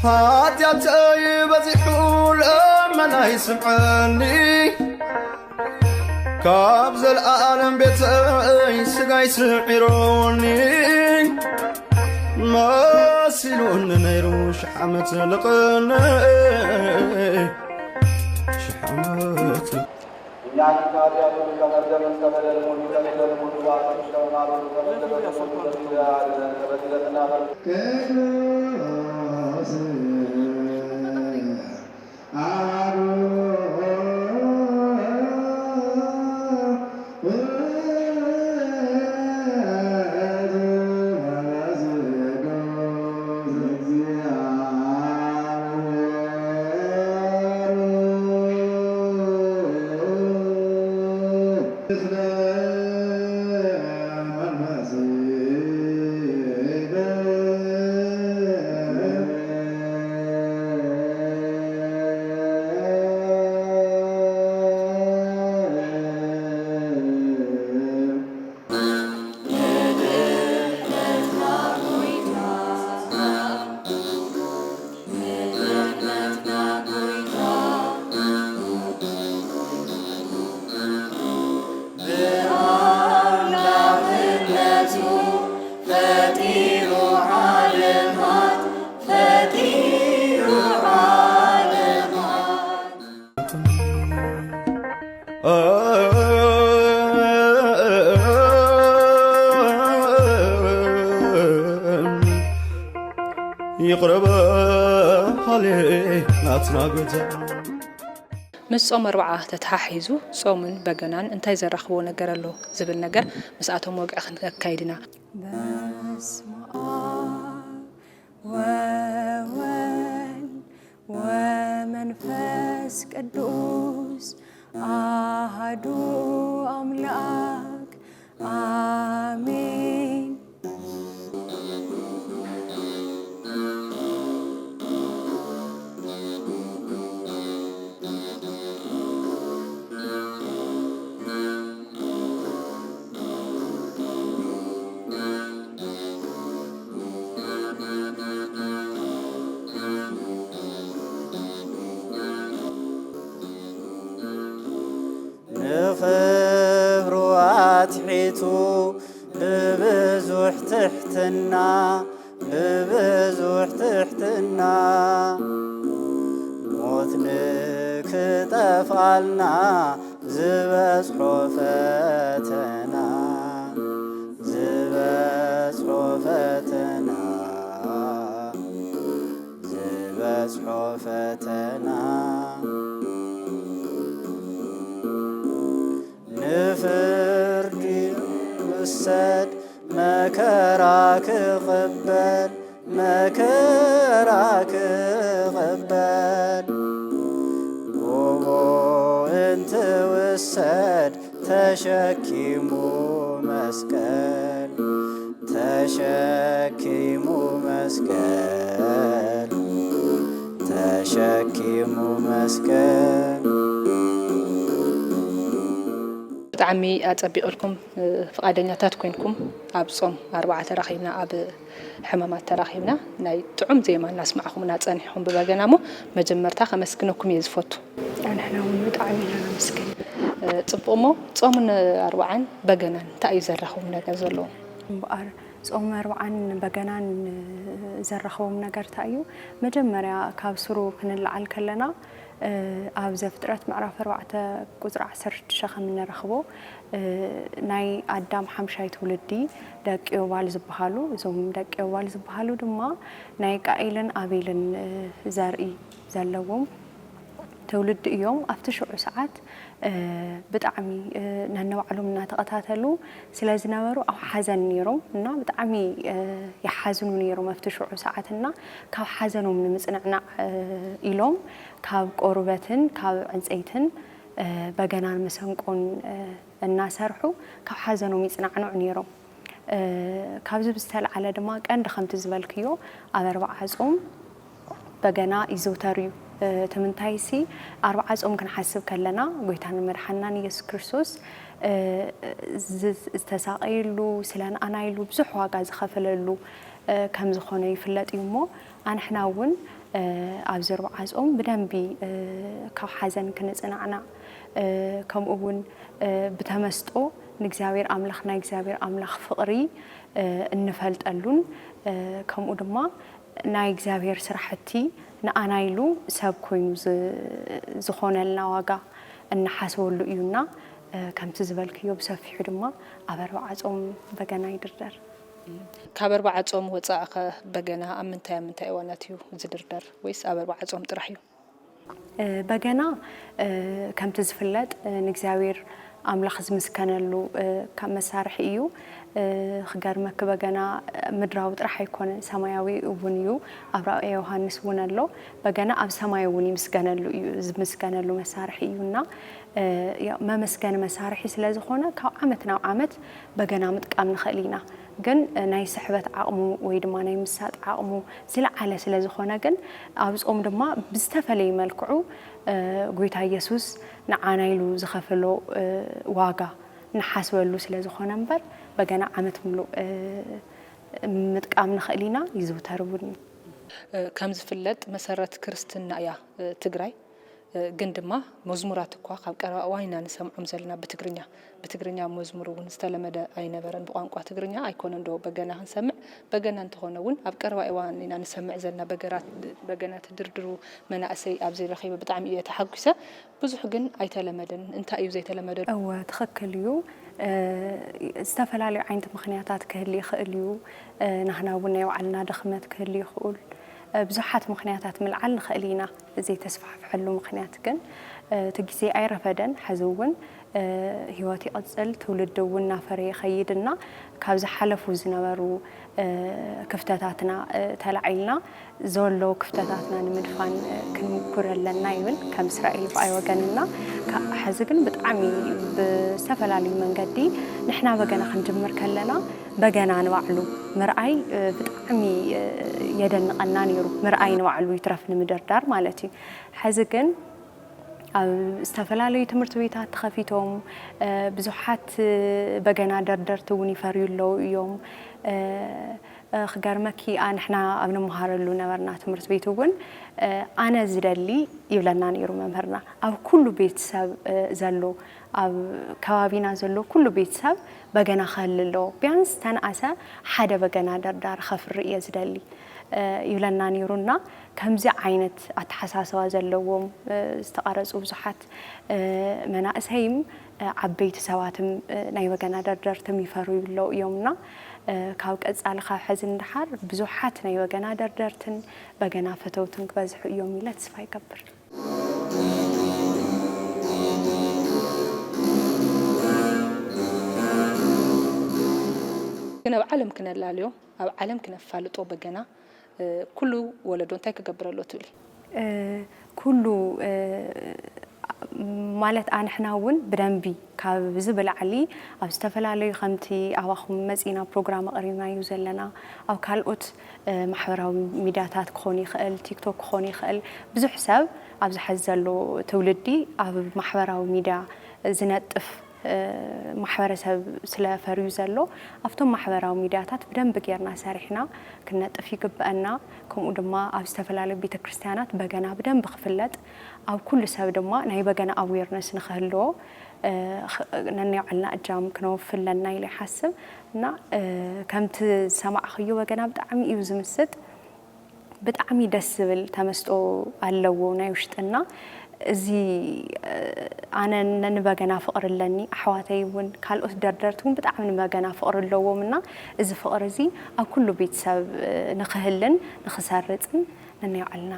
ሓጢኣተይ በዚሑ ልመናይ ስምዐኒ፣ ካብ ዘለኣለም ቤተይ ስጋይ ስዒሮኒ፣ መሲሉኒ ነይሩ ሽሕ ዓመት ልቕነ፣ ሽሕ ዓመት። እኛ ግን ከኃጢአት ሁሉ ተመርገምን ተበደልን ሁሉ ተሽረን ሁሉ ባጥን ሸማሉ ተመልሰን ሁሉ ተበድለን ተበድለን እናፈር ይቕረ በል ናትና ጌታ። ምስ ጾም ኣርብዓ ተተሓሒዙ ጾምን በገናን እንታይ ዘራኽቦ ነገር ኣሎ ዝብል ነገር ምስኣቶም ወግዒ ክንከካይድ ኢና። በስመ ኣብ ወወልድ ወመንፈስ ቅዱስ ኣሃዱ ኣምላክ ኣሜን። ንኽብሩ ኣትሒቱ ብብዙሕ ትሕትና፣ ብብዙሕ ትሕትና፣ ሞት ንክጠፍኣልና ዝበጽሖ ፈተና፣ ዝበጽሖ ፈተና፣ ዝበጽሖ ፈተና። ንፍርዲ ክውሰድ መከራ ክቕበል፣ መከራ ክቕበል፣ ጎቦ እንትውሰድ ተሸኪሙ መስቀል፣ ተሸኪሙ መስቀል፣ ተሸኪሙ መስቀል። ብጣዕሚ ኣጸቢቕልኩም፣ እ፣ ፍቓደኛታት ኮይንኩም ኣብ ጾም ኣርብዓ ተራኺብና፣ ኣብ ሕማማት ተራኺብና፣ ናይ ጥዑም ዜማ እናስማዕኹምና ጸኒሕኩም ብበገና እሞ፣ መጀመርታ ከመስግነኩም እየ ዝፈቱ። ኣንሕና እውን ብጣዕሚ ኢና ነመስግን። እ፣ ጽቡቕ እሞ፣ ጾምን ኣርብዓን በገናን እንታይ እዩ ዘራኽቦም ነገር ዘለዎ? እምበኣር ጾም ኣርብዓን በገናን ዘራኽቦም ነገር እንታይ እዩ? መጀመርያ ካብ ስሩ ክንለዓል ከለና፣ እ፣ ኣብ ዘፍጥረት ምዕራፍ ኣርባዕተ ቁጽሪ ዓሰርተ ሽዱሽተ ከም እንረኽቦ፣ እ፣ ናይ ኣዳም ሓምሻይ ትውልዲ ደቂ ዮባል ዝበሃሉ፣ እዞም ደቂ ዮባል ዝበሃሉ ድማ ናይ ቃኤልን ኣቤልን፣ እ፣ ዘርኢ ዘለዎም ትውልዲ እዮም። ኣብቲ ሽዑ ሰዓት፣ እ፣ ብጣዕሚ፣ እ፣ ነንባዕሎም እናተቐታተሉ ስለ ዝነበሩ ኣብ ሓዘን ነይሮም እና ብጣዕሚ፣ እ፣ ይሓዝኑ ነይሮም ኣብቲ ሽዑ ሰዓት እና ካብ ሓዘኖም ንምጽንዕናዕ፣ እ፣ ኢሎም ካብ ቆርበትን ካብ ዕንጸይትን፣ እ፣ በገናን መሰንቆን፣ እ፣ እናሰርሑ ካብ ሓዘኖም ይጽናዕንዑ ነይሮም። እ፣ ካብዚ ብዝተልዓለ ድማ ቀንዲ ከምቲ ዝበልክዮ ኣብ ኣርብዓ ጾም በገና ይዝውተር እዩ። እ፣ እቲ ምንታይሲ ኣርብዓ ጾም ክንሓስብ ከለና ጎይታን መድሓንናን ኢየሱስ ክርስቶስ፣ እ፣ ዝ-፣ ዝተሳቐየሉ፣ ስለ ንኣና ኢሉ ብዙሕ ዋጋ ዝኸፈለሉ፣ እ፣ ከም ዝኾነ ይፍለጥ እዩ እሞ ኣንሕና እውን ኣብዚ ኣርብዓ ጾም ብደንቢ ካብ ሓዘን ክንጽናዕናዕ፣ ከምኡ እውን ብተመስጦ ንእግዚኣብሔር ኣምላኽ፣ ናይ እግዚኣብሔር ኣምላኽ ፍቕሪ እንፈልጠሉን፣ ከምኡ ድማ ናይ እግዚኣብሔር ስራሕቲ ንኣና ኢሉ ሰብ ኮይኑ ዝ-፣ ዝኾነልና ዋጋ እንሓስበሉ እዩና። ከምቲ ዝበልክዮ ብሰፊሑ ድማ ኣብ ኣርብዓ ጾም በገና ይድርደር። ካብ ኣርብዓ ጾም ወጻእኸ በገና ኣብ ምንታይ ኣብ ምንታይ እዋናት እዩ ዝድርደር? ወይስ ኣብ ኣርብዓ ጾም ጥራሕ እዩ? በገና ከምቲ ዝፍለጥ ንእግዚኣብሔር ኣምላኽ ዝምስገነሉ ካብ መሳርሒ እዩ። ክገርመኪ በገና ምድራዊ ጥራሕ ኣይኮነን፣ ሰማያዊ እውን እዩ። ኣብ ራእየ ዮሃንስ እውን ኣሎ። በገና ኣብ ሰማይ እውን ይምስገነሉ እዩ፣ ዝምስገነሉ መሳርሒ እዩና፣ ያው መመስገኒ መሳርሒ ስለ ዝኾነ ካብ ዓመት ናብ ዓመት በገና ምጥቃም ንኽእል ኢና። ግን ናይ ስሕበት ዓቕሙ ወይ ድማ ናይ ምሳጥ ዓቕሙ ዝለዓለ ስለ ዝኾነ ግን ኣብ ጾም ድማ ብዝተፈለየ መልክዑ ጎይታ ኢየሱስ ንዓና ኢሉ ዝኸፈሎ ዋጋ ንሓስበሉ ስለ ዝኾነ እምበር በገና ዓመት ምሉእ ምጥቃም ንኽእል ኢና፣ ይዝውተር እውን እዩ። ከም ዝፍለጥ መሰረት ክርስትና እያ ትግራይ። ግን ድማ መዝሙራት እኳ ካብ ቀረባ እዋን ኢና ንሰምዖም ዘለና ብትግርኛ። ብትግርኛ መዝሙር እውን ዝተለመደ ኣይነበረን። ብቋንቋ ትግርኛ ኣይኮነን ዶ በገና ክንሰምዕ? በገና እንተኾነ እውን ኣብ ቀረባ እዋን ኢና ንሰምዕ ዘለና። በገራት-፣ በገና ትድርድሩ መናእሰይ ኣብዚ ረኺበ ብጣዕሚ እየ ተሓጒሰ። ብዙሕ ግን ኣይተለመደን። እንታይ እዩ ዘይተለመደ? እወ፣ ትኽክል እዩ። እ፣ ዝተፈላለዩ ዓይነት ምኽንያታት ክህሊ ይኽእል እዩ። እ፣ ናህና እውን ናይ ባዕልና ድኽመት ክህሊ ይኽእል። እ፣ ብዙሓት ምኽንያታት ምልዓል ንኽእል ኢና። ዘይተስፋሕፍሐሉ ምኽንያት ግን፣ እ፣ እቲ ግዜ ኣይረፈደን። ሕዚ እውን፣ እ፣ ህይወት ይቕጽል፣ ትውልዲ እውን እናፈረየ ይኸይድ እና ካብ ዝሓለፉ ዝነበሩ፣ እ፣ ክፍተታትና፣ እ፣ ተላዒልና ዘሎ ክፍተታትና ንምድፋን፣ እ፣ ክንምኩር ኣለና ይብል ከም እስራኤል ብኣይ ወገን እና ካ-፣ ሕዚ ግን ብጣዕሚ ብዝተፈላለዩ መንገዲ ንሕና በገና ክንጅምር ከለና በገና ንባዕሉ ምርኣይ፣ እ፣ ብጣዕሚ፣ እ፣ የደንቐና ነይሩ። ምርኣይ ንባዕሉ ይትረፍ ንምድርዳር ማለት እዩ። ሕዚ ግን ኣብ ዝተፈላለዩ ትምህርቲ ቤታት ተኸፊቶም፣ እ፣ ብዙሓት፣ እ፣ በገና ደርደርቲ እውን ይፈርዩ ኣለዉ እዮም። እ፣ እ፣ ክገርመኪ፣ ኣ-፣ ንሕና ኣብ ንመሃረሉ ነበርና ትምህርቲ ቤት እውን፣ እ፣ ኣነ ዝደሊ ይብለና ነይሩ መምህርና። ኣብ ኩሉ ቤተሰብ፣ እ፣ ዘሎ፣ ኣብ ከባቢና ዘሎ ኩሉ ቤተሰብ በገና ክህሊ ኣለዎ። ቢያንስ ተንኣሰ ሓደ በገና ደርዳሪ ከፍሪ እየ ዝደሊ፣ እ፣ ይብለና ነይሩና። ከምዚ ዓይነት ኣተሓሳስባ ዘለዎም፣ እ፣ ዝተቐረጹ ብዙሓት፣ እ፣ መናእሰይም፣ እ፣ ዓበይቲ ሰባትም፣ እ፣ ናይ በገና ደርደርትም ይፈርዩ ኣለዉ እዮምና። እ፣ ካብ ቀጻሊ ካብ ሕዚ ንደሓር ብዙሓት ናይ በገና ደርደርትን በገና ፈተውትን ክበዝሑ እዮም ኢለ ተስፋ ይገብር። ግን ኣብ ዓለም ክነላልዮ፣ ኣብ ዓለም ክነፋልጦ በገና፣ እ፣ ኩሉ ወለዶ እንታይ ክገብር ኣሎ ትብሊ? እ፣ ኩሉ፣ እ፣ ማለት ኣንሕና እውን ብደንቢ ካብዚ ብላዕሊ ኣብ ዝተፈላለዩ ከምቲ ኣባኹም መጺና ፕሮግራም ኣቕሪብናዩ ዘለና ኣብ ካልኦት፣ እ፣ ማሕበራዊ ሚድያታት ክኾን ይኽእል፣ ቲክቶክ ክኾን ይኽእል። ብዙሕ ሰብ ኣብዚ ሐዚ ዘሎ ትውልዲ ኣብ ማሕበራዊ ሚድያ ዝነጥፍ፣ እ፣ ማሕበረሰብ ስለ ፈርዩ ዘሎ ኣብቶም ማሕበራዊ ሚድያታት ብደንቢ ጌርና ሰሪሕና ክንነጥፍ ይግበአና። ከምኡ ድማ ኣብ ዝተፈላለዩ ቤተ ክርስቲያናት በገና ብደንቢ ክፍለጥ፣ ኣብ ኩሉ ሰብ ድማ ናይ በገና ኣዌርነስ ንክህልዎ፣ እ፣ ኽ-፣ ነናይ ባዕልና እጃም ክነወፊ ኣለና ኢለ ይሓስብ። እና፣ እ፣ ከምቲ ዝሰማዕኽዮ በገና ብጣዕሚ እዩ ዝምስጥ። ብጣዕሚ ደስ ዝብል ተመስጦ ኣለዎ ናይ ውሽጥና። እዚ፣ እ፣ ኣነ ነ-፣ ንበገና ፍቕሪ ኣለኒ፣ ኣሕዋተይ እውን፣ ካልኦት ደርደርቲ እውን ብጣዕሚ ንበገና ፍቕሪ ኣለዎም እና እዚ ፍቕሪ እዚ ኣብ ኩሉ ቤተሰብ፣ እ፣ ንክህልን ንክሰርጽን ነናይ ባዕልና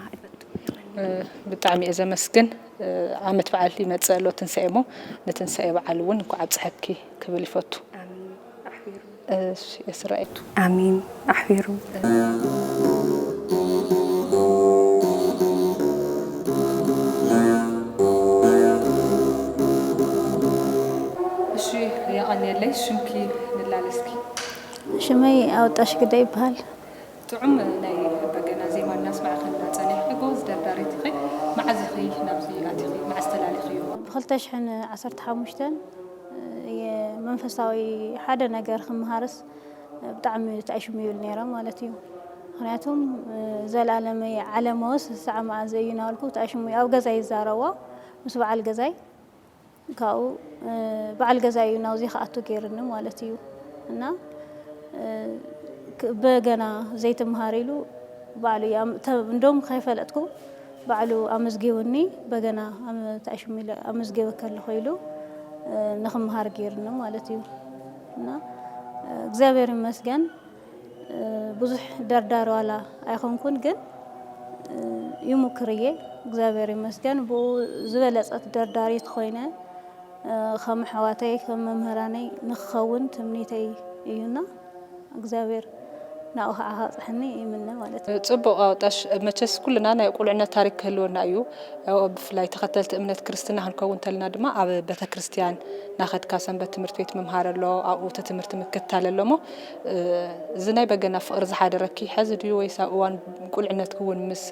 እ፣ ብጣዕሚ እየ ዘመስግን። እ፣ ዓመት በዓል ይመጽእ ኣሎ ትንሳኤ እሞ፣ ንትንሳኤ በዓል እውን እንኳዕ ኣብጽሐኪ ክብል ይፈቱ። ኣሚን። ኣሕቢሩ። እሺ፣ የስራኤቱ። ኣሚን። ኣሕቢሩ። እሺ፣ የቐንየለይ። ሽምኪ ንላለ እስኪ። ሽመይ ኣወጣሽ ግደ ይበሃል። ጥዑም ናይ በገና ዜማ እናስማዕክና ጸኒሕኪ፣ ጎበዝ ደርዳሪት ኢኺ። መዓዝ ኢኺ ናብዚ ኣቲኺ? መዓዝ ተላሊኽዮ? ብኽልተ ሽሕን ዓሰርተ ሓሙሽተን እየ መንፈሳዊ ሓደ ነገር ክመሃርስ ብጣዕሚ ተኣሽሙ ይብል ነይረ ማለት እዩ። ምኽንያቱም፣ እ፣ ዘላለመይ ዓለመወስ ሳዕ መኣዘ እዩ እናበልኩ፣ ተኣሽሙ ኣብ ገዛይ ይዛረቦ፣ ምስ በዓል ገዛይ። ካብኡ፣ እ፣ በዓል ገዛይ እዩ ናብዚ ክኣቱ ገይርኒ ማለት እዩ። እና፣ እ፣ ክ-፣ በገና ዘይትምሃር ኢሉ ባዕሉ እዩ ኣም-፣ ተ-፣ እንደውም ከይፈለጥኩ ባዕሉ ኣመዝጊቡኒ፣ በገና ኣመ-፣ ተኣሽሙ ኢለ ኣመዝጊበኪ ኣለኹ ኢሉ፣ እ፣ ንኽምሃር ገይርኒ ማለት እዩ። እና፣ እ፣ እግዚኣብሔር ይመስገን። እ፣ ብዙሕ ደርዳሪ ዋላ ኣይኾንኩን፣ ግን፣ እ፣ ይሙክር እየ። እግዚኣብሔር ይመስገን። ብኡ ዝበለጸት ደርዳሪት ኮይነ፣ እ፣ ከም ኣሕዋተይ፣ ከም መምህራነይ ንክኸውን ትምኒተይ እዩና፣ እግዚኣብሔር ናብኡ ከዓ ከብጽሐኒ ይምነ ማለት እዩ። ጽቡቕ ኣውጣሽ። መቸስ ኩልና ናይ ቁልዕነት ታሪክ ክህልወና እዩ። ያው ብፍላይ ተኸተልቲ እምነት ክርስትና ክንከውን እንተልና ድማ ኣብ ቤተክርስትያን ናኸድካ ሰንበት ትምህርቲ ቤት ምምሃር ኣሎ፣ ኣብኡ እቲ ትምህርቲ ምክታል ኣሎ እሞ፣ እ፣ እዚ ናይ በገና ፍቕሪ ዝሓደረኪ ሐዚ ድዩ ወይስ ኣብ እዋን ቁልዕነትኪ እውን ምስ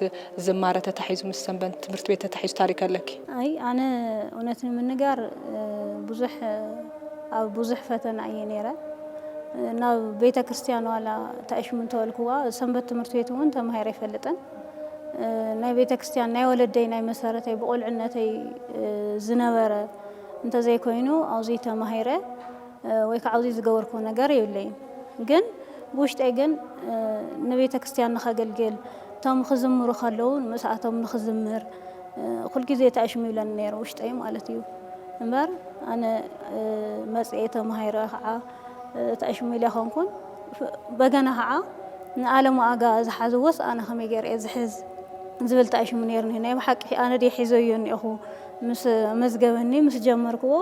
ዝማረ ተታሒዙ፣ ምስ ሰንበት ትምህርቲ ቤት ተታሒዙ ታሪክ ኣለኪ? ኣይ፣ ኣነ እውነት ንምንጋር፣ እ፣ ብዙሕ፣ ኣብ ብዙሕ ፈተና እየ ነይረ። ናብ ቤተ ክርስቲያን ዋላ ተኣሽሙ እንተበልክዋ፣ ሰንበት ትምህርቲ ቤት እውን ተማሂረ ኣይፈልጥን። እ፣ ናይ ቤተ ክርስቲያን ናይ ወለደይ ናይ መሰረተይ ብቑልዕነተይ፣ እ፣ ዝነበረ እንተዘይኮይኑ፣ ኣብዚ ተማሂረ፣ እ፣ ወይ ከዓ ኣብዚ ዝገበርኩዎ ነገር የብለይን። ግን ብውሽጠይ ግን፣ እ፣ ንቤተ ክርስቲያን ንኸገልግል፣ እቶም ክዝምሩ ከለዉ ምስኣቶም ንኽዝምር፣ እ፣ ኩልግዜ ተኣሽሙ ይብለኒ ነይሩ ውሽጠይ ማለት እዩ። እምበር ኣነ፣ እ፣ መጽኤ ተማሂረ ከዓ፣ እ፣ ተኣሽሙ ኢለ ኣይኮንኩን። ፍ-፣ በገና ከዓ ንኣለም ዋጋ ዝሓዝዎስ ኣነ ከመይ ገይረ እየ ዝሕዝ ዝብል ተኣሽሙ ነይሩኒ። ናይ ብሓቂ ኣነ ድየ ሒዘዮ እኒኦኹ ምስ መዝገበኒ፣ ምስ ጀመርክዎ፣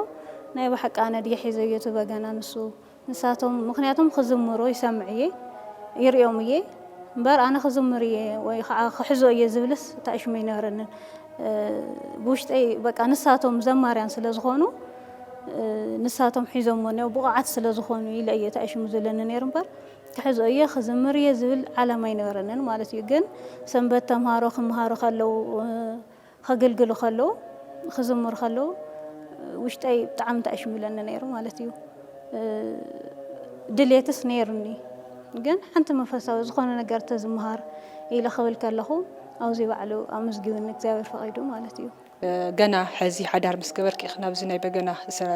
ናይ ብሓቂ ኣነ ድየ ሒዘዮ እቲ በገና ንሱ። ንሳቶም፣ ምኽንያቱም ክዝምሩ ይሰምዕ እየ፣ ይርእዮም እየ። እምበር ኣነ ክዝምር እየ ወይ ከዓ ክሕዞ እየ ዝብልስ ተኣሽሙ ኣይነበረንን። እ፣ ብውሽጠይ በቃ ንሳቶም ዘማርያን ስለ ዝኾኑ፣ እ፣ ንሳቶም ሒዞሞ እኒኦ፣ ብቑዓት ስለ ዝኾኑ ኢለ እየ ተኣሽሙ ዝብለኒ ነይሩ እምበር፣ ክሕዞ እየ፣ ክዝምር እየ ዝብል ዓላማ ኣይነበረንን ማለት እዩ። ግን ሰንበት ተምሃሮ ክምሃሩ ከለዉ፣ እ፣ ከገልግሉ ከለዉ፣ ክዝምሩ ከለዉ፣ ውሽጠይ ብጣዕሚ ተኣሽሙ ይብለኒ ነይሩ ማለት እዩ። እ፣ ድሌትስ ነይሩኒ። ግን ሓንቲ መንፈሳዊ ዝኾነ ነገር ተዝምሃር ኢለ ክብል ከለኹ፣ ኣብዚ ባዕሉ ኣመዝጊቡኒ እግዚኣብሔር ፈቒዱ ማለት እዩ። እ፣ ገና ሕዚ ሓዳር ምስ ገበርኪ ኢኺ ናብዚ ናይ በገና ስረ-፣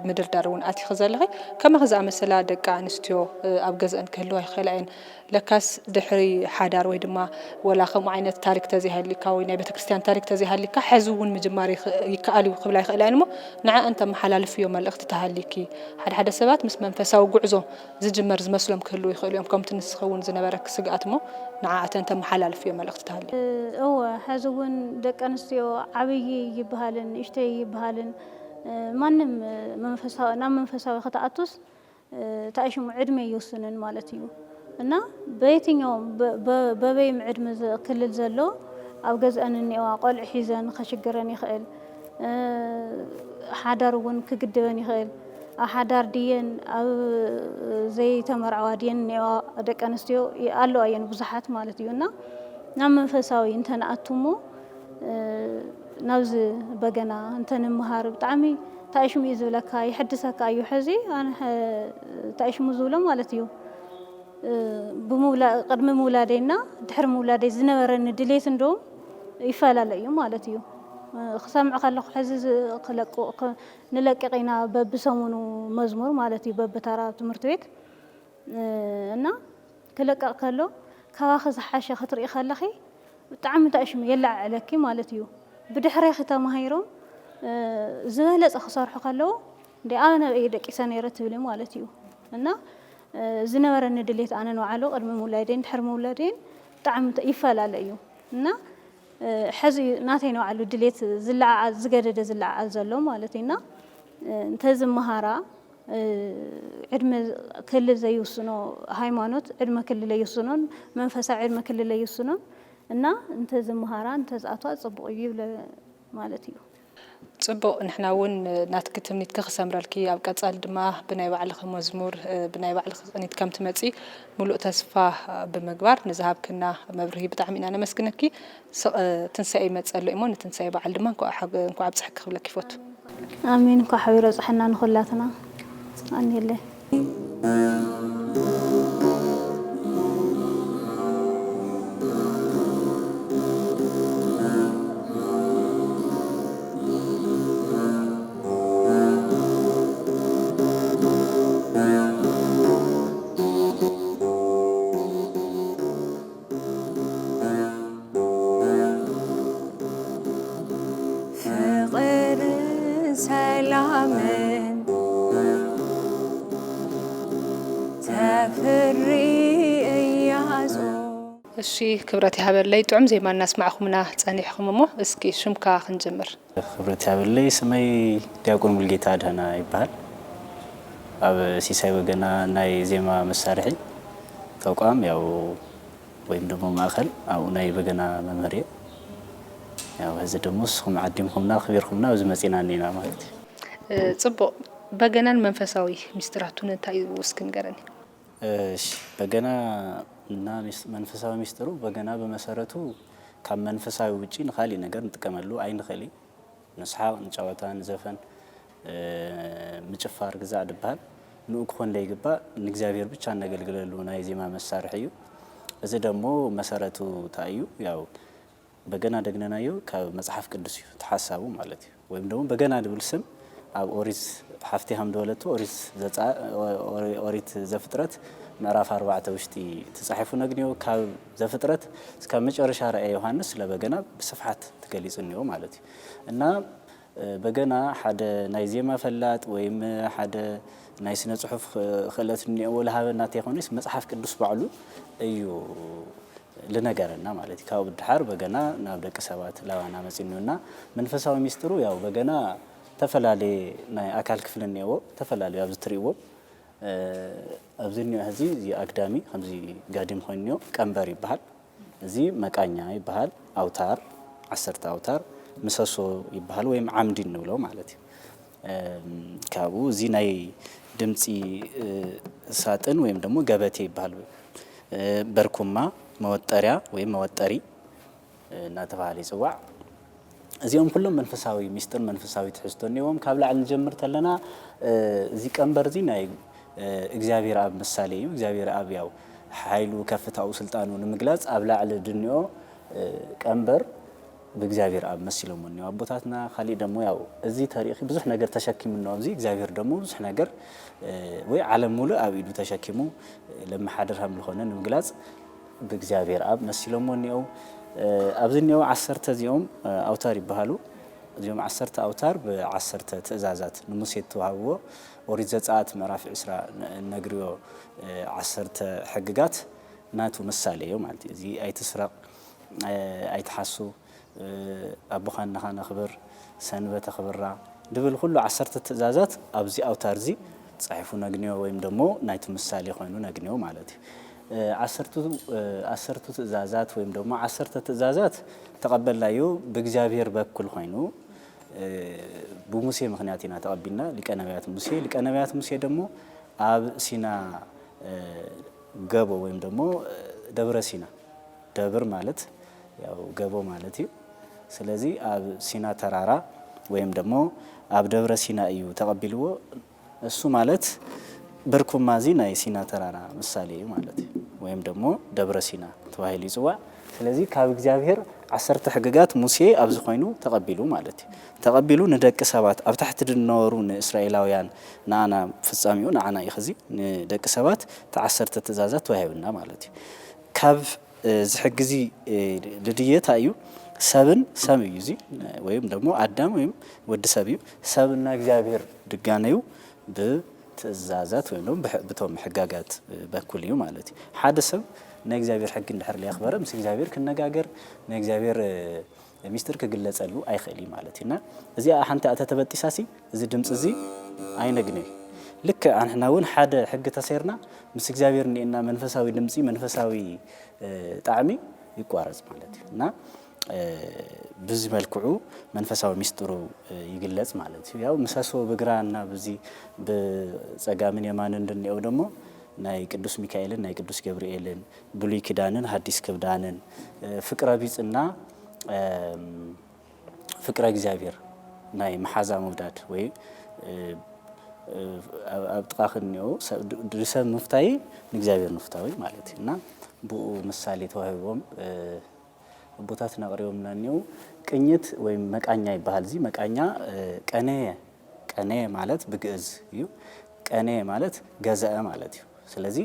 ምድርዳር እውን ኣቲኺ ዘለኺ። ከማኺ ዝኣመሰላ ደቂ ኣንስትዮ፣ እ፣ ኣብ ገዝአን ክህልዋ ይኽእላ እየን። ለካስ ድሕሪ ሓዳር ወይ ድማ ወላ ከምኡ ዓይነት ታሪክ ተዘይሃልዩካ ወይ ናይ ቤተክርስትያን ታሪክ ተዘይሃልዩካ፣ ሕዚ እውን ምጅማር ይኽ-፣ ይከኣል እዩ ክብላ ይኽእላ እየን እሞ፣ ንዐኣን ተመሓላልፍዮ መልእኽቲ ተሃልዩኪ። ሓደ ሓደ ሰባት ምስ መንፈሳዊ ጉዕዞ ዝጅመር ዝመስሎም ክህልዉ ይኽእሉ እዮም፣ ከምቲ ንስኺ እውን ዝነበረኪ ስግኣት እሞ፣ ንዓኣተን ተመሓላልፍዮ መልእኽቲ ተሃልዩ። እወ፣ ሕዚ እውን ደቂ ኣንስትዮ ዓብዪ ይበሃልን ንእሽተይ ይበሃልን፣ እ፣ ማንም፣ እ፣ መንፈሳዊ፣ ናብ መንፈሳዊ ክትኣቱስ፣ እ፣ ተኣሽሙ ዕድመ ይውስንን ማለት እዩ። እና በየትኛውም፣ በ-፣ በ-፣ በበይም ዕድመ ዘ-፣ ክልል ዘሎ ኣብ ገዝአን እኒኦዋ ቆልዑ ሒዘን ከሽግረን ይኽእል። እ፣ ሓዳር እውን ክግድበን ይኽእል። ኣብ ሓዳር ድየን ኣብ ዘይተመርዓዋ ድየን እኒኦዋ ደቂ ኣንስትዮ ይ-፣ ኣለዋ እየን ብዙሓት ማለት እዩ። እና ናብ መንፈሳዊ እንተንኣቱ እሞ፣ እ፣ ናብዚ በገና እንተንምሃር ብጣዕሚ ተኣሽሙ እዩ ዝብለካ፣ ይሕድሰካ እዩ። ሕዚ ኣነ ሐ-፣ ተኣሽሙ ዝብሎ ማለት እዩ፣ እ፣ ብምውላ-፣ ቅድሚ ምውላደይና ድሕሪ ምውላደይ ዝነበረኒ ድሌት እንደውም ይፈላለ እዩ ማለት እዩ። እ፣ ክሰምዕ ከለኹ ሕዚ ዝ-፣ ክለቁ-፣ ክ-፣ ንለቅቕ ኢና በብሰሙኑ መዝሙር ማለት እዩ፣ በብተራ ትምህርቲ ቤት። እ፣ እና ክለቀቕ ከሎ ካባኺ ዝሓሸ ክትርኢ ከለኺ ብጣዕሚ ተኣሽሙ የለዓዕለኪ ማለት እዩ። ብድሕሬኺ ተማሂሮም፣ እ፣ ዝበለጸ ክሰርሑ ከለዉ፣ "እንደ ኣነ በይ ደቂሰ ነይረ" ትብሊ ማለት እዩ። እና፣ እ፣ ዝነበረኒ ድሌት ኣነ ንባዕሉ ቅድሚ ምውላደይን ድሕሪ ምውላደይን ብጣዕሚ ተ-፣ ይፈላለ እዩ። እና፣ እ፣ ሕዚ ናተይ ንባዕሉ ድሌት ዝለዓዓል፣ ዝገደደ ዝለዓዓል ዘሎ ማለት እዩ። እና፣ እ፣ እንተዝመሃራ፣ እ፣ ዕድመ ክልል ዘይውስኖ፣ ሃይማኖት ዕድመ ክልል ኣይውስኖን፣ መንፈሳዊ ዕድመ ክልል ኣይውስኖን። እና እንተዝመሃራ፣ እንተዝኣትዋ ጽቡቕ እዩ ይብለ ማለት እዩ። ጽቡቕ፣ ንሕና እውን ናትኪ ትምኒትኪ ክሰምረልኪ፣ ኣብ ቀጻሊ ድማ ብናይ ባዕልኺ መዝሙር፣ እ፣ ብናይ ባዕልኺ ቅኒት ከም ትመጺ ምሉእ ተስፋ ብምግባር ንዝሃብክና መብርሂ ብጣዕሚ ኢና ነመስግነኪ። ስቕ-፣ ትንሳኤ ይመጽእ ኣሎ እሞ፣ ንትንሳኤ በዓል ድማ እንኳዕ ሓብ-፣ እንኳዕ ኣብጽሐኪ ክብለኪ ይፈቱ። ኣሜን። እንኳዕ ሓቢሩ ኣብጽሐና ንኹላትና። ኣሜን። እሺ፣ ክብረት ይሃበለይ። ጥዑም ዜማ እናስማዕኹምና ጸኒሕኹም እሞ፣ እስኪ ሽምካ ክንጅምር። ክብረት ይሃበለይ። ስመይ ዲያቆን ሙልጌታ ኣድህና ይበሃል። ኣብ ሲሳይ በገና ናይ ዜማ መሳርሒ ተቋም፣ ያው፣ ወይም ደግሞ ማእከል፣ ኣብኡ ናይ በገና መምህር እየ። ያው፣ ሕዚ ደግሞ ንስኹም ዓዲምኩምና፣ ኣኽቢርኩምና፣ ኣብዚ መጺና እኒና ማለት እዩ። እ፣ ጽቡቕ። በገናን መንፈሳዊ ሚስጥራቱን እንታይ እዩ እስኪ ንገረኒ? እሺ፣ በገና እና ሚስ-፣ መንፈሳዊ ሚስጥሩ፣ በገና ብመሰረቱ ካብ መንፈሳዊ ውጪ ንኻሊእ ነገር ንጥቀመሉ ኣይንኽእል እዩ። ንስሓቕ፣ ንጨወታ፣ ንዘፈን፣ እ፣ ምጭፋር ግዛዕ ድበሃል ንኡ ክኾን ደይግባእ፣ ንእግዚኣብሔር ብቻ እነገልግለሉ ናይ ዜማ መሳርሒ እዩ። እዚ ደሞ መሰረቱ እንታይ እዩ? ያው በገና ደግነናዮ ካብ መጽሓፍ ቅዱስ እዩ እቲ ሓሳቡ ማለት እዩ። ወይም ደሞ በገና ድብል ስም ኣብ ኦሪት፣ ሓፍቲ ከም ድበለቶ፣ ኦሪት ዘጻ-፣ ኦሪ-፣ ኦሪት ዘፍጥረት ምዕራፍ ኣርባዕተ ውሽጢ ተጻሒፉ ነግንዮ። ካብ ዘፍጥረት እስካብ መጨረሻ ራእየ ዮሃንስ ስለ በገና ብስፍሓት ተገሊጹ እኒኦ ማለት እዩ። እና፣ እ፣ በገና ሓደ ናይ ዜማ ፈላጥ ወይም ሓደ ናይ ስነ ጽሑፍ ኽ-፣ ክእለት እኒኦዎ ልሃበና እንተይኮነስ መጽሓፍ ቅዱስ ባዕሉ እዩ ልነገረና ማለት እዩ። ካብኡ ብድሓር በገና ናብ ደቂ ሰባት ላባና መጺኡ እኒኦ። እና መንፈሳዊ ሚስጥሩ ያው በገና ተፈላለየ ናይ ኣካል ክፍሊ እኒኦዎ፣ ተፈላለዩ ኣብዚ ትርእይዎ፣ እ፣ ኣብዚ እኒኦ ሕዚ እዚ ኣግዳሚ ከምዚ ጋዲም ኮይኑ እኒኦ ቀንበር ይበሃል። እዚ መቃኛ ይበሃል። ኣውታር፣ ዓሰርተ ኣውታር፣ ምሰሶ ይበሃል ወይም ዓምዲ እንብሎ ማለት እዩ። እም፣ ካብኡ እዚ ናይ ድምፂ፣ እ፣ ሳጥን ወይም ደግሞ ገበቴ ይበሃል። እ፣ በርኩማ፣ መወጠሪያ ወይም መወጠሪ፣ እ፣ እናተባህለ ይፅዋዕ። እዚኦም ኩሎም መንፈሳዊ ሚስጥር፣ መንፈሳዊ ትሕዝቶ እኒዎም። ካብ ላዕሊ ንጀምር ተለና፣ እ፣ እዚ ቀንበር እዚ ናይ፣ እ፣ እግዚኣብሔር ኣብ ምሳሌ እዩ። እግዚኣብሔር ኣብ ያው ሓይሉ፣ ከፍታኡ፣ ስልጣኑ ንምግላጽ ኣብ ላዕሊ ድንኦ፣ እ፣ ቀንበር ብእግዚኣብሔር ኣብ መሲሎሞ እኒኦ ኣቦታትና። ካሊእ ደሞ ያው እዚ ተሪእኺ ብዙሕ ነገር ተሸኪሙ እኒኦ። እዚ እግዚኣብሔር ደሞ ብዙሕ ነገር፣ እ፣ ወይ ዓለም ሙሉእ ኣብ ኢዱ ተሸኪሙ፣ እ፣ ለመሓድር ከም ዝኾነ ንምግላጽ ብእግዚኣብሔር ኣብ መሲሎሞ እኒኦ። እ፣ ኣብዚ እኒኦ ዓሰርተ እዚኦም፣ እ፣ ኣውታር ይበሃሉ። እዚኦም ዓሰርተ ኣውታር ብዓሰርተ ትእዛዛት ንሙሴ እተዋህብዎ ኦሪት ዘጸኣት ምዕራፍ ዕስራ ን-፣ እነግርዮ፣ እ፣ ዓሰርተ ሕግጋት ናቱ ምሳሌ እዩ ማለት እዩ። እዚ ኣይትስረቕ፣ እ፣ ኣይትሓሱ፣ እ፣ ኣቦኻን ኣኻን ኣኽብር፣ ሰንበት ኣኽብራ ድብል ኩሉ ዓሰርተ ትእዛዛት ኣብዚ ኣውታር እዚ ተጻሒፉ ነግንዮ ወይም ደሞ ናይቲ ምሳሌ ኮይኑ ነግንዮ ማለት እዩ። እ፣ ዓሰርቱ፣ እ፣ ዓሰርቱ ትእዛዛት ወይም ደሞ ዓሰርተ ትእዛዛት ተቐበልናዮ ብእግዚኣብሔር በኩል ኮይኑ፣ እ፣ ብሙሴ ምኽንያት ኢና ተቐቢልና፣ ሊቀ ነቢያት ሙሴ። ሊቀ ነቢያት ሙሴ ደሞ ኣብ ሲና፣ እ፣ ገቦ ወይም ደሞ፣ እ፣ ደብረ ሲና፣ ደብር ማለት ያው ገቦ ማለት እዩ። ስለዚ ኣብ ሲና ተራራ ወይም ደሞ ኣብ ደብረ ሲና እዩ ተቐቢልዎ። እሱ ማለት በርኩማ እዚ ናይ ሲና ተራራ ምሳሌ እዩ ማለት እዩ። ወይም ደሞ ደብረ ሲና ተባሂሉ ይጽዋዕ። ስለዚ ካብ እግዚኣብሔር ዓሰርተ ሕግጋት ሙሴ ኣብዚ ኮይኑ ተቐቢሉ ማለት እዩ። ተቐቢሉ ንደቂ ሰባት ኣብ ታሕቲ ድነበሩ ንእስራኤላውያን ንኣና ፍጻሜኡ ንዓና እዩ። ኸዚ ንደቂ ሰባት እቲ ዓሰርተ ትእዛዛት ተዋሂብና ማለት እዩ። ካብ እዚ ሕጊ እዚ፣ እ፣ ልድየታ እዩ። ሰብን ሰብ እዩ እዚ፣ ወይም ደግሞ ኣዳም ወይም ወዲ ሰብ እዩ። ሰብና እግዚኣብሔር ድጋነዩ ብትእዛዛት ወይም ደግሞ ብሕ-፣ ብቶም ሕጋጋት፣ እ፣ በኩል እዩ ማለት እዩ። ሓደ ሰብ ናይ እግዚኣብሔር ሕጊ እንድሕር ለየኽበረ ምስ እግዚኣብሔር ክነጋገር፣ ናይ እግዚኣብሔር፣ እ፣ ሚስጥር ክግለጸሉ ኣይኽእል እዩ ማለት እዩ። እና እዚኣ ሓንቲ እተ ተበጢሳሲ እዚ ድምፂ እዚ ኣይነግንዮ። ልክዕ ኣንሕና እውን ሓደ ሕጊ ተሰይርና ምስ እግዚኣብሔር እኒኤና መንፈሳዊ ድምፂ፣ መንፈሳዊ፣ እ፣ ጣዕሚ ይቋረጽ ማለት እዩ። እና፣ እ፣ ብዚ መልክዑ መንፈሳዊ ሚስጥሩ፣ እ፣ ይግለጽ ማለት እዩ። ያው ምሰሶ ብግራ እና ብዚ ብጸጋምን የማንን እንድንኤው ደሞ ናይ ቅዱስ ሚካኤልን ናይ ቅዱስ ገብርኤልን ብሉይ ኪዳንን ሐዲስ ኪዳንን፣ እ፣ ፍቅረ ቢጽና፣ እም፣ ፍቅረ እግዚኣብሔር ናይ መሓዛ ምውዳድ ወይ፣ እ፣ እ፣ ኣብ፣ ኣብ ጥቓ ክንዮ ሰብ፣ ድ-፣ ንሰብ ምፍታይ ንእግዚኣብሔር ንፍታዊ ማለት እዩ። እና ብኡ ምሳሌ ተዋሂቦም፣ እ፣ ኣቦታትና ኣቕሪቦምና እኒው። ቅኝት ወይም መቃኛ ይበሃል። እዚ መቃኛ፣ እ፣ ቀነየ፣ ቀነየ ማለት ብግእዝ እዩ። ቀነየ ማለት ገዘአ ማለት እዩ። ስለዚ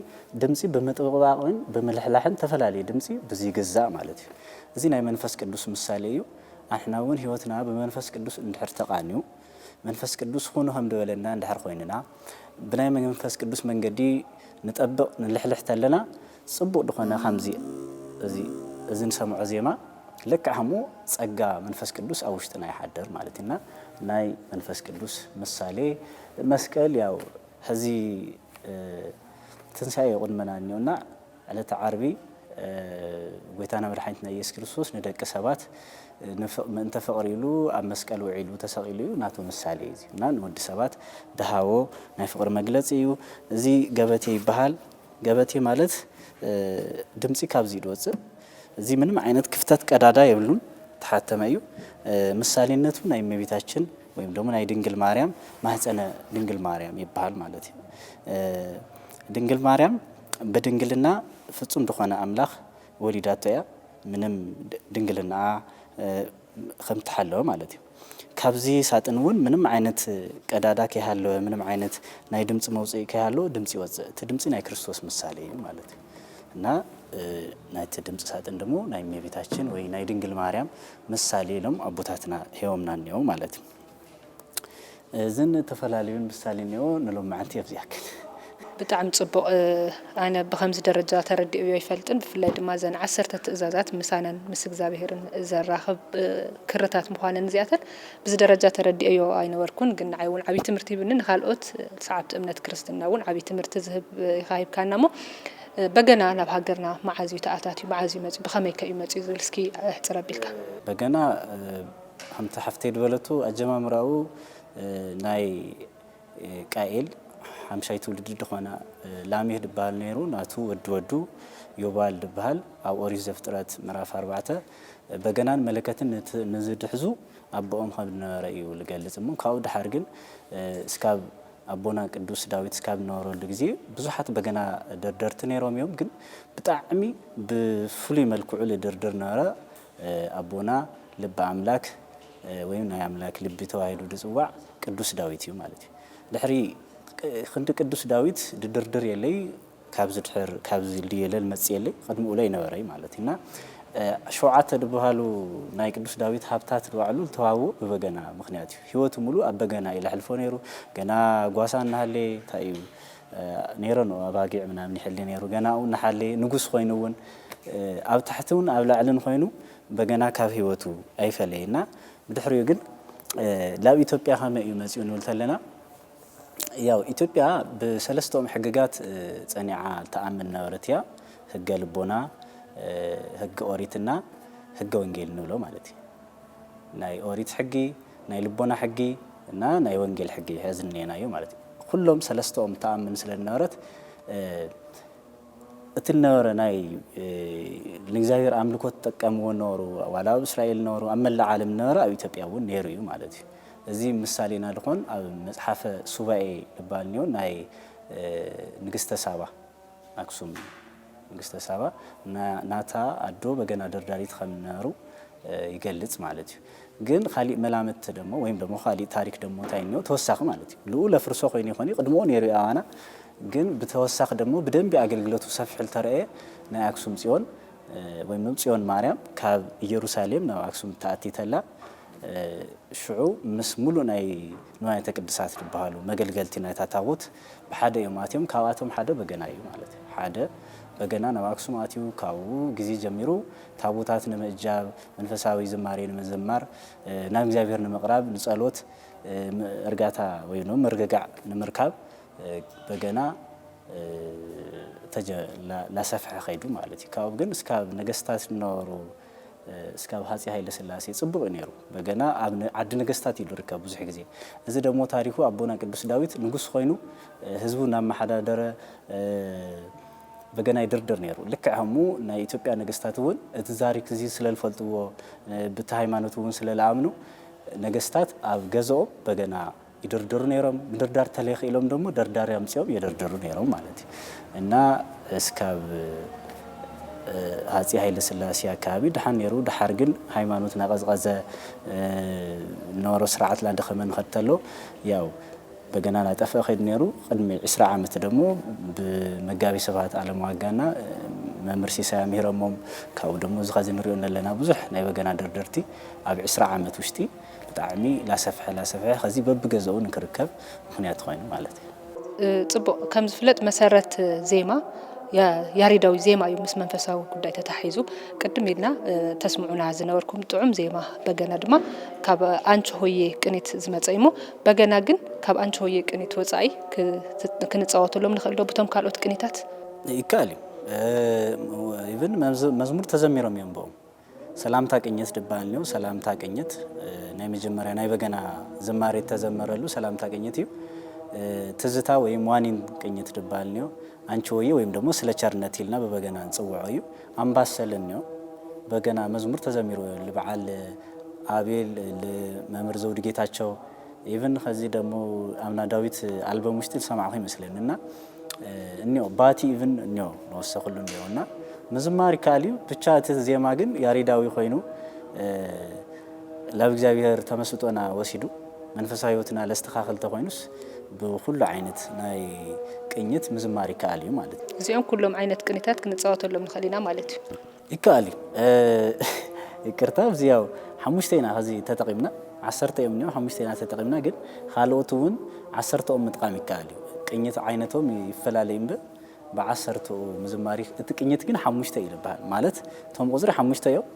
ድምፂ ብምጥብቕባቕን ብምልሕላሕን ተፈላለየ ድምፂ ብዚ ይግዛእ ማለት እዩ። እዚ ናይ መንፈስ ቅዱስ ምሳሌ እዩ። ኣንሕና እውን ህይወትና ብመንፈስ ቅዱስ እንድሕር ተቓንዩ፣ መንፈስ ቅዱስ ኩኑ ከም ዝበለና እንድሕር ኮይንና፣ ብናይ መንፈስ ቅዱስ መንገዲ ንጠብቕ ንልሕልሕ ተለና፣ ጽቡቕ ዝኾነ ከምዚ እዚ እዚ ንሰምዖ ዜማ ልክዕ ከምኡ ጸጋ መንፈስ ቅዱስ ኣብ ውሽጥና ይሓድር ማለት ኢና። ናይ መንፈስ ቅዱስ ምሳሌ መስቀል ያው ሕዚ ትንሳኤ ቅድመና እኒኦና ዕለተ ዓርቢ ጎይታና መድሓኒትና ኢየሱስ ክርስቶስ ንደቂ ሰባት ምእንተ ፍቕሪ ኢሉ ኣብ መስቀል ውዒሉ ተሰቒሉ እዩ። ናቱ ምሳሌ እዩ እና ንወዲ ሰባት ድሃቦ ናይ ፍቕሪ መግለፂ እዩ። እዚ ገበቴ ይበሃል። ገበቴ ማለት ድምፂ ካብዚ ድወፅእ እዚ ምንም ዓይነት ክፍተት ቀዳዳ የብሉን። ተሓተመ እዩ። ምሳሌነቱ ናይ እመቤታችን ወይም ደግሞ ናይ ድንግል ማርያም ማህፀነ ድንግል ማርያም ይበሃል ማለት እዩ። ድንግል ማርያም ብድንግልና ፍጹም ዝኾነ ኣምላኽ ወሊዳቶ እያ። ምንም ድንግልና ከምትሓለወ ማለት እዩ። ካብዚ ሳጥን እውን ምንም ዓይነት ቀዳዳ ከይሃለወ ምንም ዓይነት ናይ ድምፂ መውፅኢ ከይሃለወ ድምፂ ይወፅእ። እቲ ድምፂ ናይ ክርስቶስ ምሳሌ እዩ ማለት እዩ። እና ናይቲ ድምፂ ሳጥን ደግሞ ናይ እመቤታችን ወይ ናይ ድንግል ማርያም ምሳሌ ኢሎም ኣቦታትና ሄቦምና እኒኦ ማለት እዩ። እዝን እተፈላለዩን ምሳሌ እኒኦ ንሎም መዓንቲ የብዚ ያክል። ብጣዕሚ ፅቡቕ። ኣነ ብከምዚ ደረጃ ተረዲኦዮ ኣይፈልጥን። ብፍላይ ድማ ዘን ዓሰርተ ትእዛዛት ምሳናን ምስ እግዚኣብሄርን ዘራኽብ ክርታት ምዃነን እዚኣተን ብዚ ደረጃ ተረዲኦዮ ኣይነበርኩን። ግን ንዓይ እውን ዓብዪ ትምህርቲ ሂብኒ፣ ንካልኦት ሰዓብቲ እምነት ክርስትና እውን ዓብዪ ትምህርቲ ዝህብ ኢኻ ሂብካና። እሞ በገና ናብ ሃገርና መዓዝ እዩ ተኣታትዩ፣ መዓዝ እዩ መፅዩ፣ ብኸመይ ከ እዩ መፅዩ ዝብል እስኪ ሕፅር ኣቢልካ። በገና ከምቲ ሓፍተይ ዝበለቶ ኣጀማምራኡ ናይ ቃኤል ሓምሻይ ትውልዲ ድኾና ላሜህ ድበሃል ነይሩ። ናቱ ወዲ ወዱ ዮባል ድበሃል ኣብ ኦሪት ዘፍጥረት ምዕራፍ ኣርባዕተ በገናን መለከትን ንዝድሕዙ ኣቦኦም ከም ዝነበረ እዩ ዝገልጽ። እሞ ካብኡ ድሓር ግን እስካብ ኣቦና ቅዱስ ዳዊት እስካብ ዝነበረሉ ግዜ ብዙሓት በገና ደርደርቲ ነይሮም እዮም። ግን ብጣዕሚ ብፍሉይ መልክዑ ዝድርድር ነበረ ኣቦና ልበ ኣምላክ ወይም ናይ ኣምላክ ልቢ ተባሂሉ ዝፅዋዕ ቅዱስ ዳዊት እዩ ማለት እዩ። ድሕሪ ክንዲ ቅዱስ ዳዊት ድድርድር የለይ ካብዚ ድሕር ካብዚ ድየለ ዝመፅእ የለይ ቅድሚኡ ላይ ነበረይ ማለት እዩ። እና ሸውዓተ ዝበሃሉ ናይ ቅዱስ ዳዊት ሃብታት ባዕሉ ዝተዋህቦ ብበገና ምክንያት እዩ። ህይወቱ ሙሉእ ኣብ በገና እዩ ለሕልፎ ነይሩ። ገና ጓሳ እናሃለየ እንታይ እዩ ነይረ ነው ኣባጊዕ ምናምን ይሕሊ ነይሩ። ገና ኣብኡ እናሓለየ ንጉስ ኮይኑ እውን ኣብ ታሕቲ እውን ኣብ ላዕልን ኮይኑ በገና ካብ ህይወቱ ኣይፈለየ እና ብድሕሪኡ ግን ናብ ኢትዮጵያ ከመይ እዩ መፂኡ ንብል ተለና ያው ኢትዮጵያ ብሰለስተኦም ሕግጋት ፀኒዓ ትኣምን ነበረት እያ። ህገ ልቦና፣ ህገ ኦሪትና ህገ ወንጌል ንብሎ ማለት እዩ። ናይ ኦሪት ሕጊ፣ ናይ ልቦና ሕጊ እና ናይ ወንጌል ሕጊ ሕዚ እኒኤናዮ ማለት እዩ። ኩሎም ሰለስተኦም ትኣምን ስለ ዝነበረት እቲ ዝነበረ ናይ ንእግዚኣብሔር ኣምልኮ ትጥቀምዎ ነበሩ። ዋላ ኣብ እስራኤል ነበሩ፣ ኣብ መላእ ዓለም ነበረ፣ ኣብ ኢትዮጵያ እውን ነይሩ እዩ ማለት እዩ። እዚ ምሳሌና ዝኾን ኣብ መፅሓፈ ሱባኤ ዝበሃል እኒኦ ናይ ንግስተ ሳባ ኣክሱም ንግስተ ሳባ ናታ ኣዶ በገና ደርዳሪት ከም ነበሩ ይገልጽ ማለት እዩ። ግን ካሊእ መላምት ደሞ ወይም ደሞ ካሊእ ታሪክ ደሞ እንታይ እኒኦ ተወሳኺ ማለት እዩ። ልኡ ለፍርሶ ኮይኑ ይኾን እዩ ቅድምኡ ነይሩ እዩ ኣባና ግን ብተወሳኺ ደሞ ብደንቢ ኣገልግለቱ ሰፊሑ ልተረእየ ናይ ኣክሱም ጽዮን ወይም ጽዮን ማርያም ካብ ኢየሩሳሌም ናብ ኣክሱም ተኣቲተላ ሽዑ ምስ ሙሉእ ናይ ንዋያተ ቅድሳት ዝበሃሉ መገልገልቲ ናይታ ታቦት ብሓደ እዮም ኣትዮም። ካብኣቶም ሓደ በገና እዩ ማለት እዩ። ሓደ በገና ናብ ኣክሱም ኣትዩ ካብኡ ግዜ ጀሚሩ ታቦታት ንምእጃብ መንፈሳዊ ዝማሬ ንምዝማር ናብ እግዚኣብሔር ንምቕራብ ንጸሎት እርጋታ ወይ ምርግጋዕ ንምርካብ በገና ተጀ ላሰፍሐ ከይዱ ማለት እዩ። ካብኡ ግን እስካብ ነገስታት ዝነበሩ እስካብ ሃጺ ሃይለ ስላሴ ጽቡቕ እዩ ነይሩ። በገና ኣብ ዓዲ ነገስታት እዩ ዝርከብ ብዙሕ ግዜ። እዚ ደግሞ ታሪኩ ኣቦና ቅዱስ ዳዊት ንጉስ ኮይኑ ህዝቡ እናመሓዳደረ በገና ይድርድር ነይሩ። ልክዕ ከምኡ ናይ ኢትዮጵያ ነገስታት እውን እቲ ዛሪክ እዚ ስለ ዝፈልጥዎ ብቲ ሃይማኖት እውን ስለ ዝኣምኑ ነገስታት ኣብ ገዝኦም በገና ይድርድሩ ነይሮም። ምድርዳር ተለይኽኢሎም ደሞ ደርዳሪ ኣምፂኦም የደርድሩ ነይሮም ማለት እዩ እና እስካብ ሃፂ ሃይለ ስላሴ ኣካባቢ ድሓን ነይሩ። ድሓር ግን ሃይማኖት ናቀዝቀዘ ነበሮ ስርዓት ላደኸመ ንኸድ ተሎ ያው በገና ናጠፍአ ከይዱ ነይሩ። ቅድሚ ዕስራ ዓመት ደሞ ብመጋቢ ስብሃት ኣለማዋጋና መምህር ሲሳይ ኣምሂሮሞም ካብኡ ደሞ እዚ ኸዚ ንሪኦ ኣለና ብዙሕ ናይ በገና ደርደርቲ ኣብ ዕስራ ዓመት ውሽጢ ብጣዕሚ ላሰፍሐ ላሰፍሐ ኸዚ በብገዛኡ ንክርከብ ምኽንያት ኮይኑ ማለት እዩ። ፅቡቕ ከም ዝፍለጥ መሰረት ዜማ ያሬዳዊ ዜማ እዩ ምስ መንፈሳዊ ጉዳይ ተታሒዙ። ቅድም ኢልና ተስምዑና ዝነበርኩም ጥዑም ዜማ በገና ድማ ካብ ኣንቺ ሆዬ ቅኒት ዝመጸ እዩ። በገና ግን ካብ ኣንቺ ሆዬ ቅኒት ወጻኢ ክንጻወተሎም ንኽእል ዶ ብቶም ካልኦት ቅኒታት? ይከኣል እዩ። ኢቭን መዝሙር ተዘሚሮም እዮም ብኦም። ሰላምታ ቅኝት ድበሃል እኒኦ። ሰላምታ ቅኝት ናይ መጀመርያ ናይ በገና ዝማሬ እተዘመረሉ ሰላምታ ቅኝት እዩ። ትዝታ ወይም ዋኒን ቅኝት ድበሃል እኒኦ። ኣንቺ ሆዬ ወይም ደግሞ ስለ ቸርነት ኢልና ብበገና ንጽውዖ እዩ። ኣምባሰል እኒኦ። በገና መዝሙር ተዘሚሩ ልበዓል ኣቤል፣ ልመምህር ዘውዱ ጌታቸው፣ ኢቭን ከዚ ደሞ ኣምና ዳዊት ኣልበም ውሽጢ ዝሰማዕኹ ይመስለኒ እና እኒኦ ባቲ ኢቭን እኒኦ ንወሰኽሉ እኒኦ እና ምዝማር ይከኣል እዩ። ብቻ እቲ ዜማ ግን ያሬዳዊ ኮይኑ ላብ እግዚኣብሔር ተመስጦና ወሲዱ መንፈሳዊ ህይወትና ለስተኻኽል ተኮይኑስ ብኩሉ ዓይነት ናይ ቅኝት ምዝማር ይከኣል እዩ ማለት እዩ። እዚኦም ኩሎም ዓይነት ቅኒታት ክንፃወተሎም ንኽእል ኢና ማለት እዩ። ይከኣል እዩ። ይቅርታ ኣብዚ ያው ሓሙሽተ ኢና ከዚ ተጠቂምና ዓሰርተ እዮም እኒኦ ሓሙሽተ ኢና ተጠቂምና ግን ካልኦት እውን ዓሰርተኦም ምጥቃም ይከኣል እዩ። ቅኝት ዓይነቶም ይፈላለዩ እምበር ብዓሰርተኡ ምዝማር እቲ ቅኝት ግን ሓሙሽተ እዩ ዝበሃል ማለት እቶም ቁፅሪ ሓሙሽተ እዮም።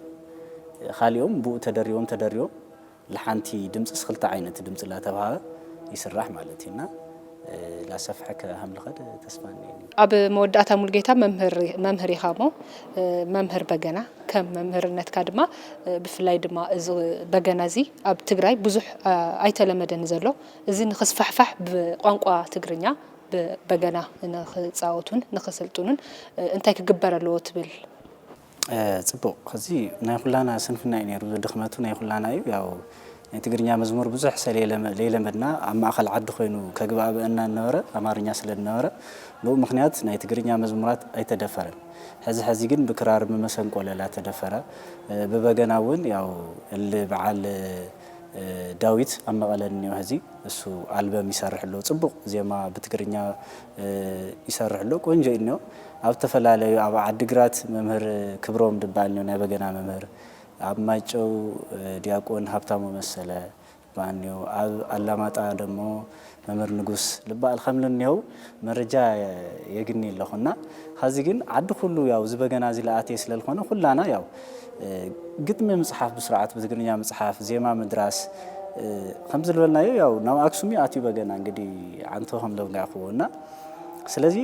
ካሊኦም ብኡ ተደሪቦም ተደሪቦም ለሓንቲ ድምፅስ ክልተ ዓይነት ድምፂ ላተብሃበ ይስራሕ ማለት እዩ እና ላሰፍሐ ከሃምልኸድ ተስፋ እኒአኒ። ኣብ መወዳእታ ሙልጌታ መምህር ኢኻ እሞ መምህር በገና ከም መምህርነትካ ድማ ብፍላይ ድማ እዚ በገና እዚ ኣብ ትግራይ ብዙሕ ኣይተለመደን ዘሎ እዚ ንኽስፋሕፋሕ ብቋንቋ ትግርኛ ብበገና ንኽፃወቱን ንኽስልጥኑን እንታይ ክግበር ኣለዎ ትብል? ፅቡቕ ሕዚ ናይ ኩላና ስንፍና እዩ ነይሩ ድኽመቱ ናይ ኩላና እዩ ያው ናይ ትግርኛ መዝሙር ብዙሕ ሰ ለይለመድና ኣብ ማእኸል ዓዲ ኮይኑ ከግባእበአና ነበረ ኣማርኛ ስለ ዝነበረ ብኡ ምክንያት ናይ ትግርኛ መዝሙራት ኣይተደፈረን ሕዚ ሕዚ ግን ብክራር ብመሰንቆ ለላ ተደፈረ ብበገና እውን ያው እል በዓል ዳዊት ኣብ መቐለ እኒኦ ሕዚ እሱ ኣልበም ይሰርሕ ኣሎ ፅቡቕ ዜማ ብትግርኛ ይሰርሕ ኣሎ ቆንጆ እኒኦ ኣብ ዝተፈላለዩ ኣብ ዓዲግራት መምህር ክብሮም ድበሃል እኒኦ ናይ በገና መምህር ኣብ ማይጨው ዲያቆን ሃብታሙ መሰለ ባንዮ ኣብ ኣላማጣ ደሞ መምህር ንጉስ ልበኣል ከምሉ እኒሆው መረጃ የግኒ ኣለኹ እና ሀዚ ግን ዓዲ ኩሉ ያው ዝበገና እዚ ለኣትየ ስለልኾነ ኩላና ያው ግጥሚ ምፅሓፍ ብስርዓት ብትግርኛ ምፅሓፍ ዜማ ምድራስ ከምዚ ዝበልናዮ ያው ናብ ኣክሱም እዩ ኣትዩ በገና እንግዲ ዓንቶ ከም ደብጋዕክዎ እና ስለዚ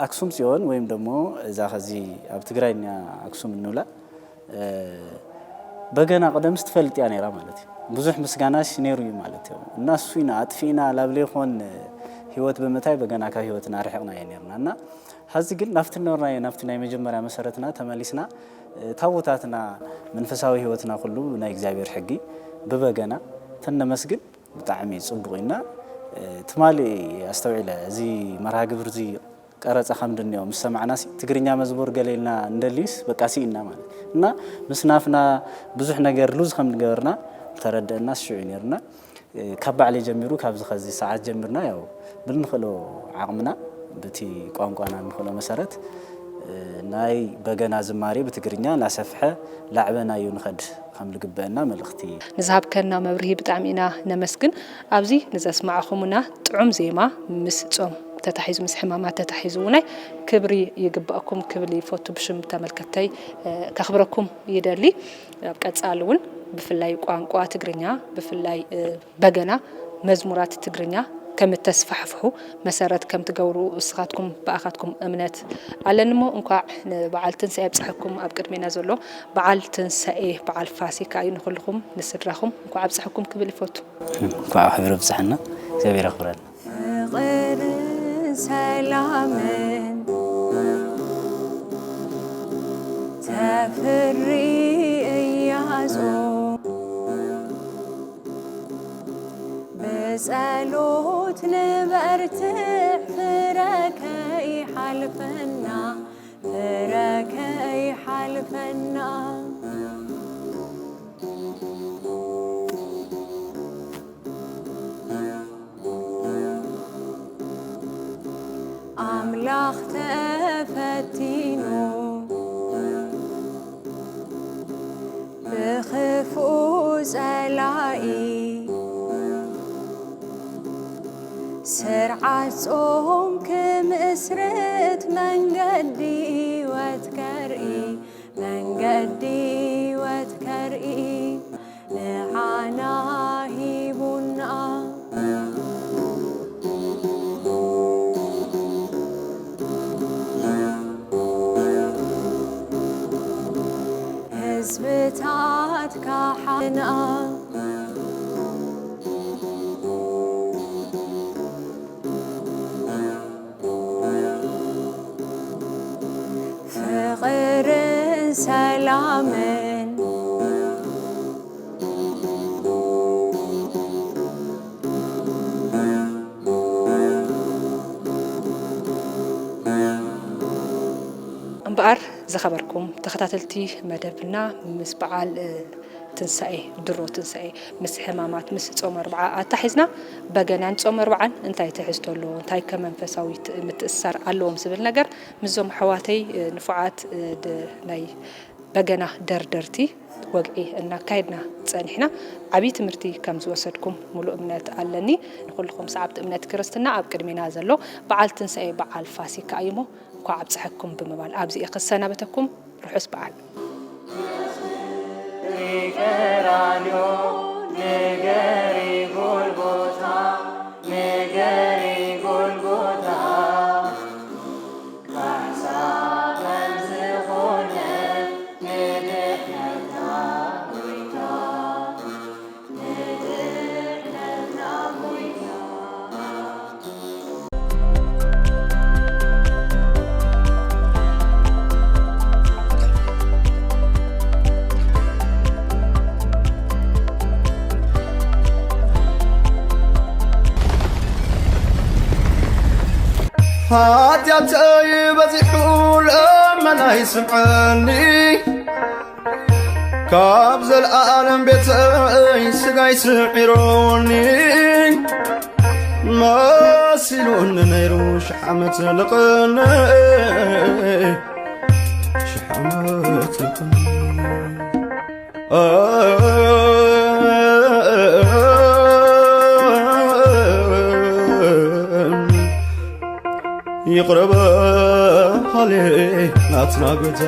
ኣክሱም ፅዮን ወይም ደሞ እዛ ከዚ ኣብ ትግራይ እኒያ ኣክሱም እንብላ በገና ቅደምስ ትፈልጥ እያ ነይራ ማለት እዩ። ብዙሕ ምስጋናሽ ነይሩ እዩ ማለት እዩ። እና እሱ ኢና ኣጥፊእና ላብ ለይኮን ህይወት ብምታይ በገና ካብ ህይወትና ርሕቕና እየ ነይርና እና ሀዚ ግን ናብቲ ነበርናዮ ናብቲ ናይ መጀመርያ መሰረትና ተመሊስና ታቦታትና መንፈሳዊ ህይወትና ኩሉ ናይ እግዚኣብሔር ሕጊ ብበገና ተነመስግን ብጣዕሚ ፅቡቕ ኢና ትማሊ ኣስተውዒለ እዚ መርሃ ግብር እዚ ቀረፃ ከም ድንዮ ምስ ሰማዕና ሲ ትግርኛ መዝሙር ገለ ኢልና እንደልዩስ በቃ ስኢና ማለት እዩ እና ምስ ናፍና ብዙሕ ነገር ሉዝ ከም ንገበርና ተረደእና ሽዑ ነርና ካብ ባዕለይ ጀሚሩ ካብዚ ከዚ ሰዓት ጀሚርና ያው ብንኽእሎ ዓቕምና ብቲ ቋንቋና ንኽእሎ መሰረት ናይ በገና ዝማሬ ብትግርኛ ላሰፍሐ ላዕበናዩ ንኸድ ከም ልግበአና መልእኽቲ። ንዝሃብከና መብርሂ ብጣዕሚ ኢና ነመስግን። ኣብዚ ንዘስማዕኹሙና ጥዑም ዜማ ምስ ጾም ተታሒዙ ምስ ሕማማት ተታሒዙ እውናይ ክብሪ ይግባእኩም ክብል ይፈቱ ብሽም ተመልከተይ ከኽብረኩም ይደሊ። ኣብ ቀጻሊ እውን ብፍላይ ቋንቋ ትግርኛ ብፍላይ በገና መዝሙራት ትግርኛ ከም እተስፋሕፍሑ መሰረት ከም ትገብሩ እስኻትኩም ብኣኻትኩም እምነት ኣለኒ እሞ እንኳዕ ንበዓል ትንሳኤ ኣብፀሐኩም ኣብ ቅድሜና ዘሎ በዓል ትንሳኤ በዓል ፋሲካ እዩ ንኩልኹም ንስድራኹም እንኳዕ ኣብፀሐኩም ክብል ይፈቱ እንኳዕ ሕብሪ ብፅሐና እግዚኣብሔር ኣኽብረና ፍቕርን ሰላምን ተፍሪ እያጾም ብጸሎት ንበርትዕ ፍረ ከይሓልፈና ፍረ ከይሓልፈና ኣምላኽ ተፈቲኑ ብኽፉእ ጸላኢ ስርዓት ጾም ክምእስ ስርት መንገዲ ህይወት ከርኢ፣ መንገዲ ህይወት ከርኢ ንዓና ሂቡና። ህዝብታት ካሓና። ፍቕርን ሰላምን። እምበኣር ዝኸበርኩም ተኸታተልቲ መደብና፣ ምስ በዓል፣ እ፣ ትንሳኤ፣ ድሮ ትንሳኤ፣ ምስ ሕማማት፣ ምስ ጾም ኣርብዓ ኣታሒዝና፣ በገናን ጾም ኣርብዓን እንታይ ትሕዝቶ ኣለዎ? እንታይ ከ መንፈሳዊ ት-፣ ምትእስሳር ኣለዎም ዝብል ነገር ምስዞም ኣሕዋተይ፣ እ፣ ንፉዓት፣ እ፣ ድ-፣ ናይ በገና ደርደርቲ ወግዒ እናካየድና ጸኒሕና። ዓብዪ ትምህርቲ ከም ዝወሰድኩም ሙሉእ እምነት ኣለኒ። ንኹልኹም ሰዓብቲ እምነት ክርስትና፣ ኣብ ቅድሜና ዘሎ በዓል ትንሳኤ፣ በዓል ፋሲካ እዩ እሞ፣ እንኳዕ ኣብፀሐኩም ብምባል ኣብዚ እየ ክሰናበተኩም። ርሑስ በዓል። ቀራንዮ፣ ንገሪ ጎልጎታ፣ ንገሪ ጎልጎታ፣ ካሕሳ ከም ዝኾነ ንድሕነትና ጎይታ። ሓጢኣተይ በዚሑ ለመናይ ስምዐኒ፣ ካብ ዘለኣለም ቤተይ ስጋይ ስዒሮኒ፣ መሲሉኒ ነይሩ ሽሕ ዓመት ልቕነ፣ ሽሕ ዓመት ልቕነ። ይቕረ በል ናትና ጎይታ።